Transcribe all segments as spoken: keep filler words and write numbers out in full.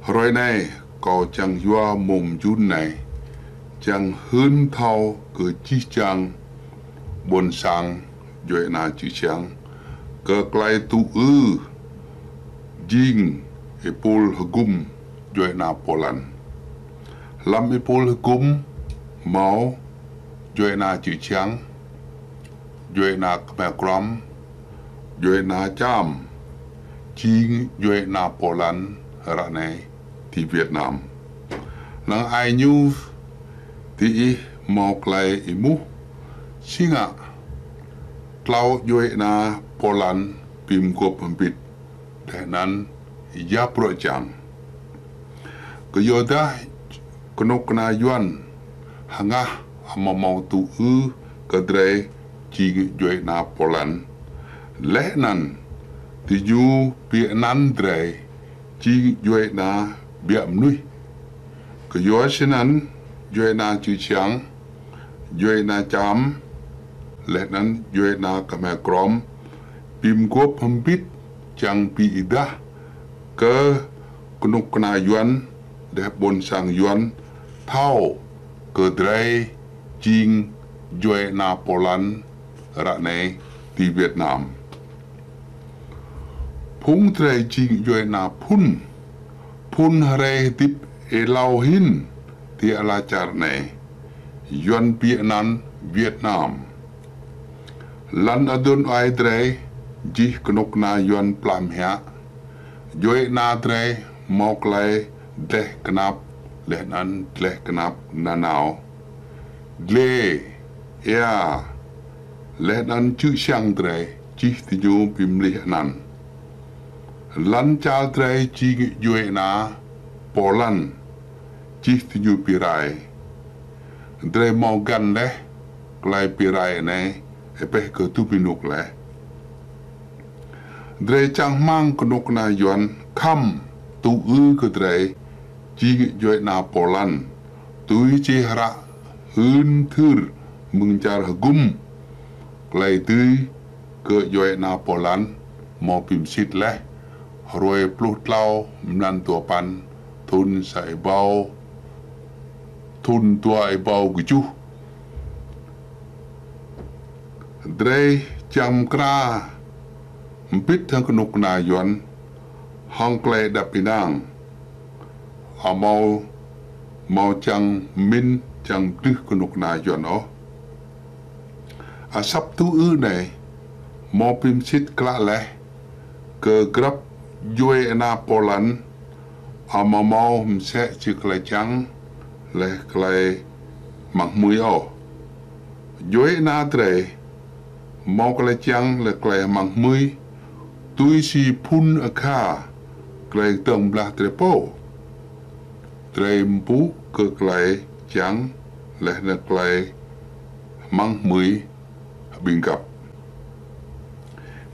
Hruê anei, kâo čiăng yua mmông mjun anei, čiăng hưn thâo kơ jih jang ƀuôn sang djuê ana čư̆ čhiăng, kơ klei tŭ ư jing êpul hgŭm djuê ana pô lăn. Hlăm êpul hgŭm mâo djuê ana čư̆ čhiăng, djuê ana Khmer Krom, djuê ana Čam, jing djuê ana pô lăn ară anei ti Việt Nam. Năng ai ñu diih mâo klei êmuh, si ngă tlâo djuê ana pô lăn bi mguôp mbĭt, leh anăn ya bruă čiăng. Kyuadah knŭk kna Yuăn hngah amâo mâo tŭ ư kơ drei jing djuê ana pô lăn, leh anăn diñu bi anăn drei jing djuê ana ƀiă mnuih. Kyua snăn djuê ana čư̆ čhiăng, djuê ana Čam, leh anăn djuê ana Khmer Krom bi mguôp mbĭt čiăng bi êdah kơ knŭk kna Yuăn, leh ƀuôn sang Yuăn thâo kơ drei jing djuê ana pô lăn ară anei ti Việt Nam. Phung drei jing djuê ana phŭn, phŭn hriê hdĭp êlâo hĭn ti ala čar anei, Yuăn bi anăn Việt Nam. Lăn aduôn aê drei jih knŭk kna Yuăn plah mhiă, djuê ana drei mâo klei dleh knap leh anăn dleh knap nanao. Dliê, êa, leh anăn čư̆ čhiăng drei jih diñu bi mlih anăn. Lăn čar drei jing djuê ana pô lăn, jih diñu bi rai. Drei mâo găn leh klei bi rai anei êbeh kơ dŭm ênuk leh. Drei čang hmăng knŭk kna Yuăn khăm tŭ ư kơ drei jing djuê ana pô lăn, tui si hră hưn mthưr mơ̆ng čar hgŭm klei dưi kơ djuê ana pô lăn mâo bi msĭt leh hruê pluh tlâo mlan dua păn thŭn sa êbâo, thŭn dua êbâo kjuh. Drei čiăng mkra mbĭt hŏng knŭk kna Yuăn hŏng klei êđăp ênang, amâo mâo čiăng mĭn čiăng mdưh knŭk kna Yuăn ôh. Asăp tŭ ư anei mâo bi msĭt klă leh kơ grăp djuê ana pô lăn amâo mâo msĕ si klei čiăng leh klei hmăng hmưi ôh. Djuê ana drei mâo klei čiăng leh klei hmăng hmưi tui si phŭn agha klei ktang blah drei pô. Drei mpŭ kơ klei čiăng leh anăn klei hmăng hmưi ƀĭng găp.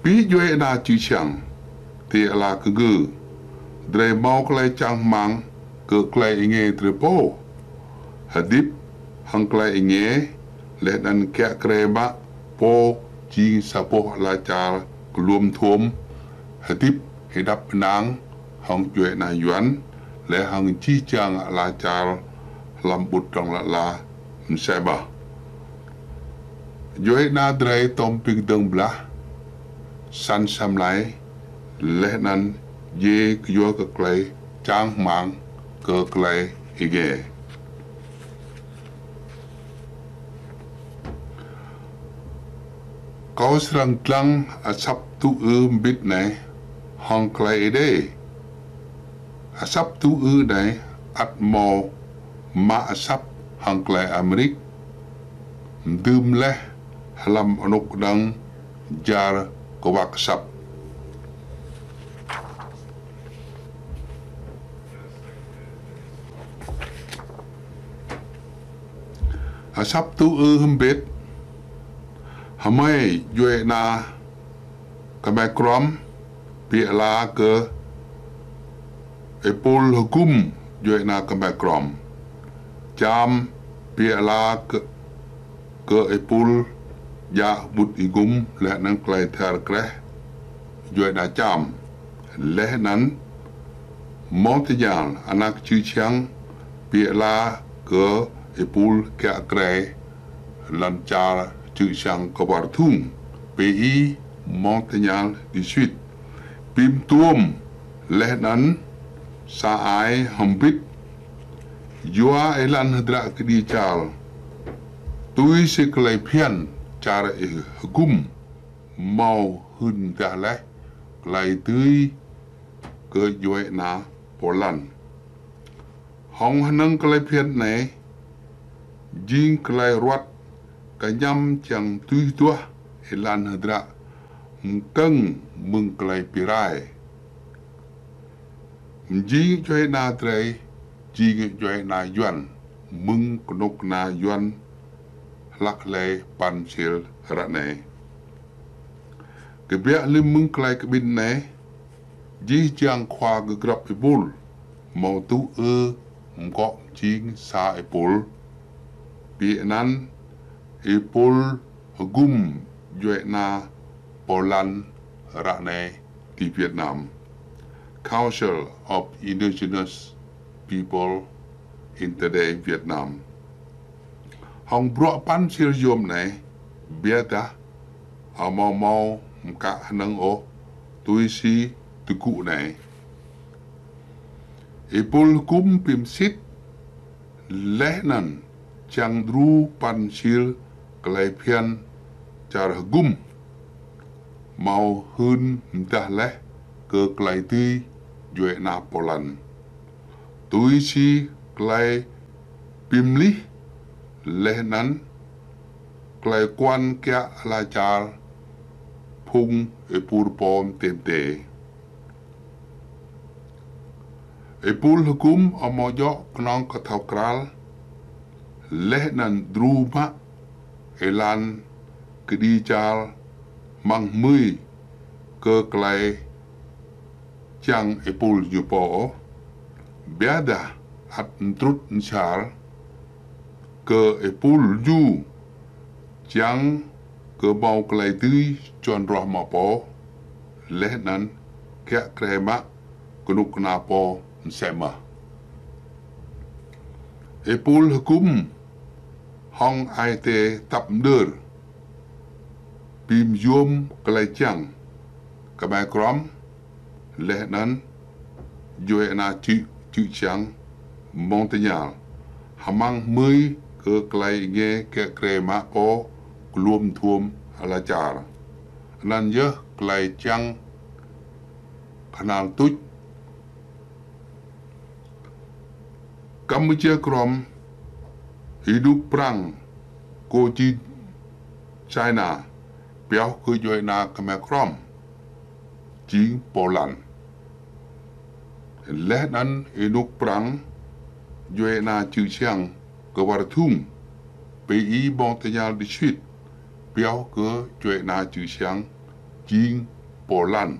Bi djuê ana čư̆ čhiăng ti ala kngư, drei mâo klei čang hmăng kơ klei êngiê drei pô. Hdĭp hŏng klei êngiê leh anăn kiă kriê mă pô jing sa boh ala čar kluôm dhuôm hdĭp êđăp ênang hŏng djuê ana Yuăn leh hŏng jih jang ala čar hlăm ƀŭt dlông lăn ala msĕ mơh. Djuê ana drei tuôm bi kdơ̆ng blah, săn asei mlei, leh anăn jing kyua kơ klei čang hmăng kơ klei êngiê. Kâo srăng dlăng asăp tŭ ư mbĭt anei hŏng klei Êđê. Asăp tŭ ư anei ăt mâo mă asăp hŏng klei Amêrik, mdưm leh hlăm anôk dơ̆ng jar kwak asăp. Asăp tŭ ư mbĭt, hmei djuê ana Khmer Krom bi ala kơ êpul hgŭm djuê ana Khmer Krom. Čam bi ala kơ, kơ êpul djă ƀŭt êgŭm leh anăn klei dhar kreh djuê ana Čam. Leh anăn Montagnard, anak čư̆ čhiăng, bi ala kơ êpul kiă kriê lăn čar čư̆ čhiăng kwar Dhŭng, P I Montagnard dix-huit, bi mtuôm leh anăn sa ai mbĭt yua êlan hdră kđi čar, tui si klei bhiăn čar hgŭm, amâo hưn mdah leh klei dưi kơ djuê ana pô lăn. Hŏng hnơ̆ng klei bhiăn anei, jing klei ruăt kñăm čiăng tui duah êlan hdră mkơ̆ng mơ̆ng klei bi rai. Mjing djuê ana drei, jing djuê ana Yuăn, mơ̆ng knŭk kna Yuăn hlăk hlei Păn Sil ară anei. Kbiă leh mơ̆ng klei kƀĭn anei, jih jang khua kơ grăp êpul, amâo tŭ ư mkŏ mjing sa êpul, bi anăn êpul hgŭm djuê ana pô lăn ară anei ti Việt Nam, Council of Indigenous People in Today Vietnam. Hŏng bruă Păn Sil yuôm anei, ƀiădah amâo mâo mkă hnơ̆ng ôh tui si ti gŭ anei. Êpul hgŭm bi msĭt leh anăn čiăng đru Păn Sil klei bhiăn čar hgŭm, amâo hưn mdah leh kơ klei dưi djuê ana pô lăn, tui si klei bi mlih leh anăn klei kuan kiă ala čar phung êpul pô mdê mdê. Êpul hgŭm amâo djŏ knŏng kơ thâo kral leh anăn đru mă êlan kđi čar hmăng hmưi kơ klei čiăng êpul ñu pô ôh, ƀiădah ăt mtrŭt msar kơ êpul ñu čiăng kơ mâo klei dưi čuăn ruah mă pô, leh anăn kiă kriê mă knŭk kna pô msĕ mơh. Êpul hgŭm hŏng ai tiê tăp mđơr, bi myuôm klei čiăng Khmer Krom, leh anăn djuê ana čư̆, čư̆ čhiăng Montagnard, hmăng hmưi kơ klei êngiê kiă kriê mă pô kluôm dhuôm ala čar. Anăn yơh klei čiăng knhal tuč Kampuchia Krom, ênuk Prăng, Cochin China, pioh kơ djuê ana Khmer Krom, jing pô lăn. Leh anăn ênuk Prăng, djuê ana čư̆ čhiăng kwar Dhŭng, P I Montagnard dix-huit, pioh kơ djuê ana čư̆ čhiăng jing pô lăn.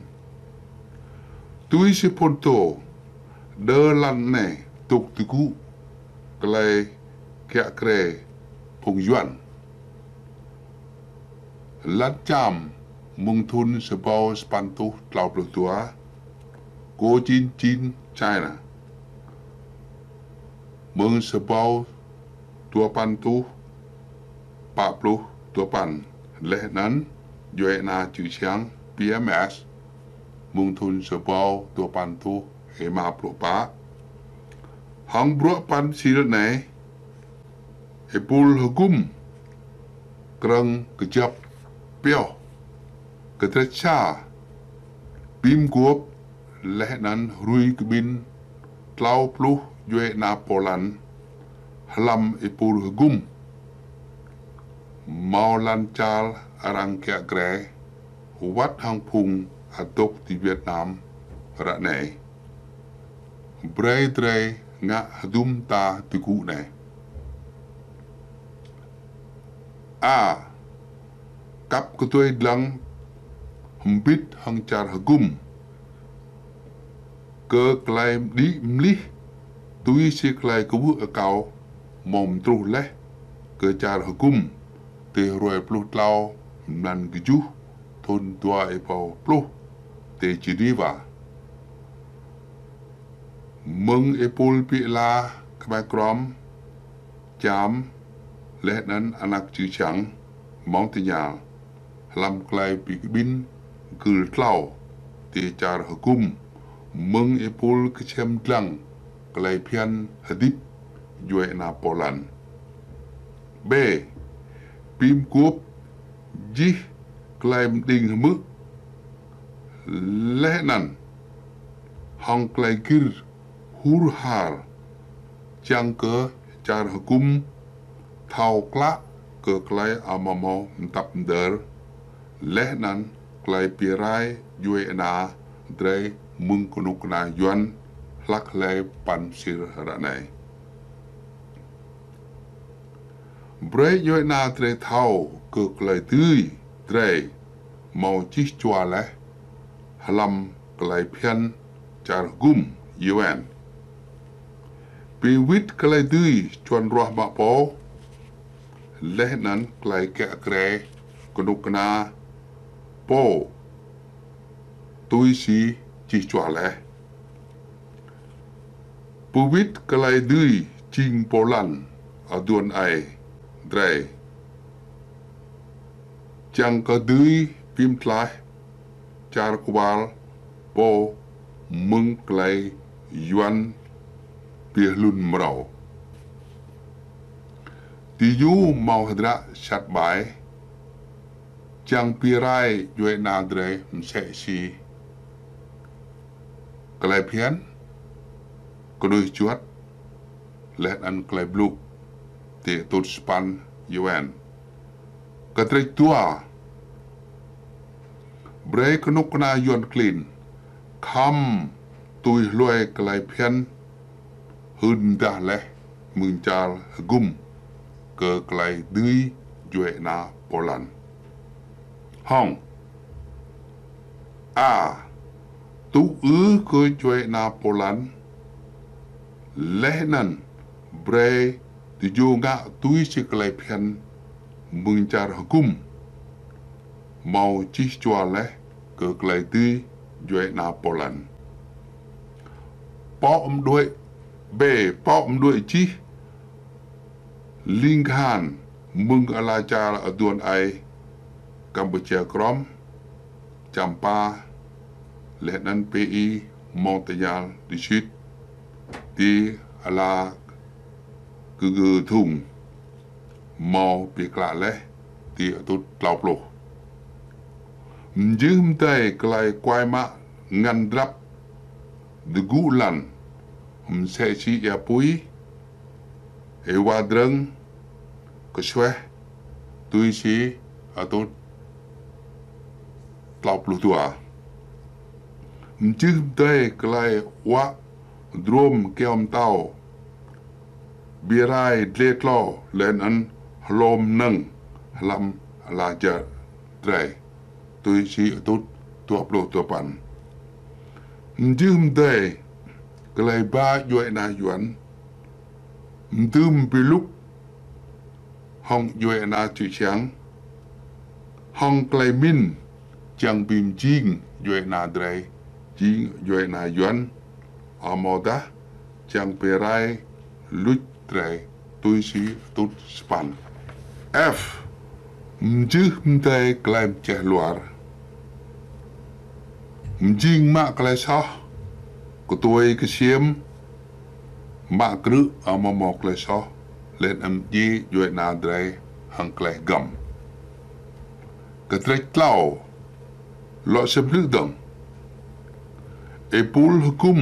Tui si phŭn tô, đơ lăn anei dôk ti gŭ klei kiă kriê phung Yuăn. Lăn Čam mơ̆ng thŭn sa êbâo sa păn êtuh tlâo pluh dua, Cochin China mơ̆ng sa êbâo dua păn êtuh pă pluh dua păn, leh anăn djuê ana čư̆ čhiăng P M S mơ̆ng thŭn sa êbâo dua păn êtuh êma pluh pă. Hŏng bruă Păn Sil anei, êpul hgŭm krơ̆ng kjăp pioh kdrêč sa bi mguôp leh anăn hrui kƀĭn tlâo pluh djuê ana pô lăn hlăm êpul hgŭm mâo lăn čar arăng kiă kriê, wăt hŏng phung adôk ti Việt Nam ară anei. Brei drei ngă hdŭm mta ti gŭ anei. A. Kăp ktuê dlăng mbĭt hŏng čar hgŭm kơ klei mđĭ mlih tui si klei kwưh akâo mâo mtruh leh kơ čar hgŭm ti hruê pluh tlâo mlan kjuh thŭn dua êbâo pluh ti Geneva. Mơ̆ng êpul bi ala kmei krom, čam, leh anăn anak čư̆ čhiăng, mâo tñal hlăm klei bi kƀĭn gưl tlâo ti čar hgŭm mơ̆ng êpul ksiêm dlăng klei bhiăn hdĭp djuê ana pô lăn. B, bi mguôp jih klei mđing hmư̆ leh anăn hŏng klei gĭr hur har, čiăng kơ čar hgŭm thâo klă kơ klei amâo mâo mtăp mđơr, leh anăn klei bi rai djuê ana drei mơ̆ng knŭk kna Yuăn hlăk hlei păn msir ară anei. Brei djuê ana drei thâo kơ klei dưi drei mâo čih čuă leh hlăm klei bhiăn čar hgŭm, U N. Bi wĭt klei dưi čuăn ruah mă pô, leh anăn klei kiă kriê knŭk kna pô tui si čih čuă leh. Bi wĭt klei dưi jing pô lăn aduôn aê drei, čiăng kơ dưi bi mtlaih čar kwar pô mơ̆ng klei Yuăn bi hlŭn mrâo. Diñu mâo hdră sat ƀai čiăng bi rai djuê ana drei msĕ si klei bhiăn, knuih juăt, leh anăn klei blŭ ti atŭt sa păn U N. Kdrêč dua, brei knŭk kna Yuăn klin khăm tui hlue klei bhiăn hưn mdah leh mơ̆ng čar hgŭm kơ klei dưi djuê ana pô lăn. Hŏng a, tŭ ư kơ djuê ana pô lăn, leh anăn brei diñu ngă tui si klei bhiăn mơ̆ng čar hgŭm mâo čih čuă leh kơ klei dưi djuê ana pô lăn. Pŏk mđuĕ, B, pŏk mđuĕ jih lĭng kahan mơ̆ng ala čar aduôn aê Kampuchia krom, Čampa, leh anăn P I, mâo tñal ti sĭt ti ala kgư dhŭng mâo bi klă leh ti atŭt tlâo pluh. Mjưh mdei klei kuai mă ngăn drăp dgŭ lăn msĕ si êa pui, êwa drơ̆ng, ksueh, tui si atŭt tlâo pluh dua. Mjưh mdei klei uă druôm kyâo mtâo, bi rai dliê tlâo leh anăn hlô mnơ̆ng hlăm ala čar drei, tui si atŭt dua pluh dua păn. Mjưh mdei klei ba djuê ana Yuăn mdưm bi lŭk hŏng djuê ana čư̆ čhiăng, hŏng klei mĭn čiăng bi mjing djuê ana drei jing djuê ana Yuăn, amâodah čiăng bi rai luč drei, tui si atŭt sa păn. F, mjưh mdei klei mčeh luar, mjing mă klei soh, ktuê ksiêm, mă krư̆ amâo mâo klei soh, leh anăn mdjiê djuê ana drei hŏng klei hgăm. Kdrêč tlâo, lŏ sĭm lư̆ dơ̆ng. Êpul hgŭm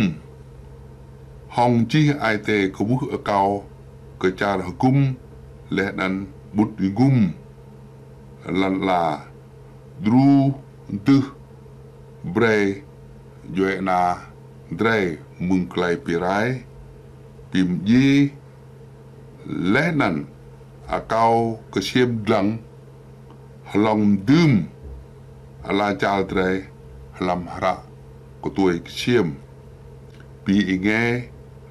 hŏng jih ai tiê kwưh akâo kơ čar hgŭm leh anăn ƀŭt êngŭm lăn ala đru dưh brei djuê ana drei mơ̆ng klei bi rai, bi mdjiê, leh anăn akâo ksiêm dlăng hlŏng mdưm ala čar drei hlăm hră ktuê ksiêm bi êngiê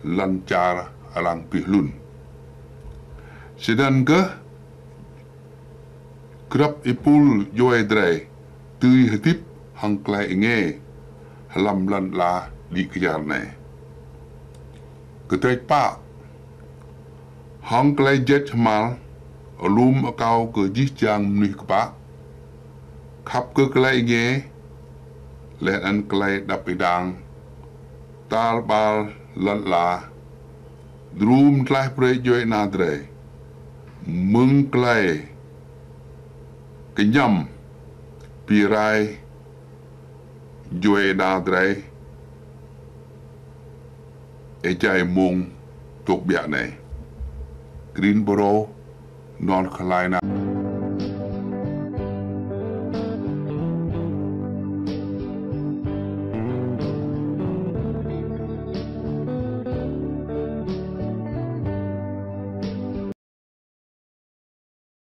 lăn čar arăng bi hlŭn. Snăn kơh grăp êpul djuê drei dưi hdĭp hŏng klei êngiê hlăm lăn ala đĭ kyar anei. Kdrêč pă. Hŏng klei jêč hmăl, alum akâo kơ jih jang mnuih kpă, khăp kơ klei êngiê, leh anăn klei êđăp ênang, tar ƀar lăn ala, đru mtlaih brei djuê ana drei mơ̆ng klei kñăm bi rai djuê ana drei êjai mmông dôk ƀiă anei. Greensboro, North Carolina.